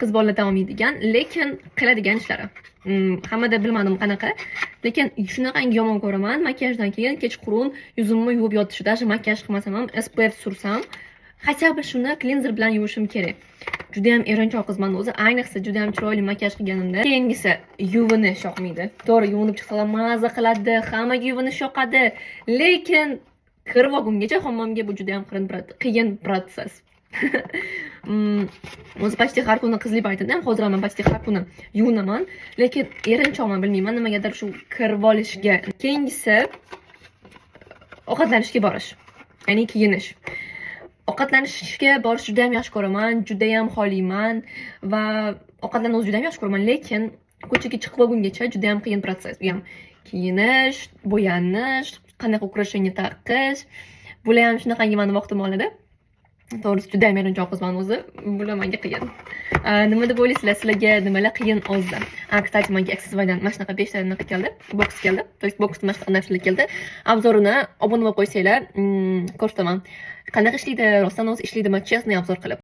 Qiz bolalar tan olmaydigan, lekin qiladigan ishlari. Hammada bilmadim qanaqa, lekin shunaqangi yomon ko'raman makiyajdan keyin kechqurun yuzimni yuvib yotishni. Даже makiyaj qilmasam ham, SPF sursam, хотя бы shuni klinzer bilan yuvishim kerak. Judayam erinchoq qizman o'zi, ayniqsa judayam chiroyli makiyaj qilganimda. Keyingisi, yuvinish yoqmaydi. To'g'ri, yuvinib chiqsalar, maza qiladi, hammaga yuvinish yoqadi, lekin kirib olgungacha hammomga, bu judayam qiyin protsess. O'zi почти har kuni, qizlik paytimda ham, hozir ham man почти har kuni yuvinaman, lekin erinchoqman, bilmayman nimagadir shu kirib olishga. Keyingisi, ovqatlanishga borish, ya'ni kiyinish. Ovqatlanishga borishni judayam yaxshi ko'raman, judayam xohlayman va ovqatlarni o'zi judayam yaxshi ko'raman, lekin ko'chaga chiqib olgungacha judayam qiyin protsess. Bu ham kiyinish, bo'yanish, qanaqa украшение taqish, bular ham shunaqangi mani vaqtimni oladi. To'g'risi, judayam erinchoq qizman o'zi, bular menga qiyin. Nima deb o'ylaysizlar, sizlarga nimalar qiyin o'zida? A, кстати, menga Accessorize'dan mana shunaqa beshta anaqa keldi, boks keldi, то есть boksda mana shunaqa narsalar keldi. Обзор ini obuna bo'lib qo'ysanglar, ko'rsataman qanaqa ishlaydi, rostdan o'zi ishlaydimi, честный обзор qilib.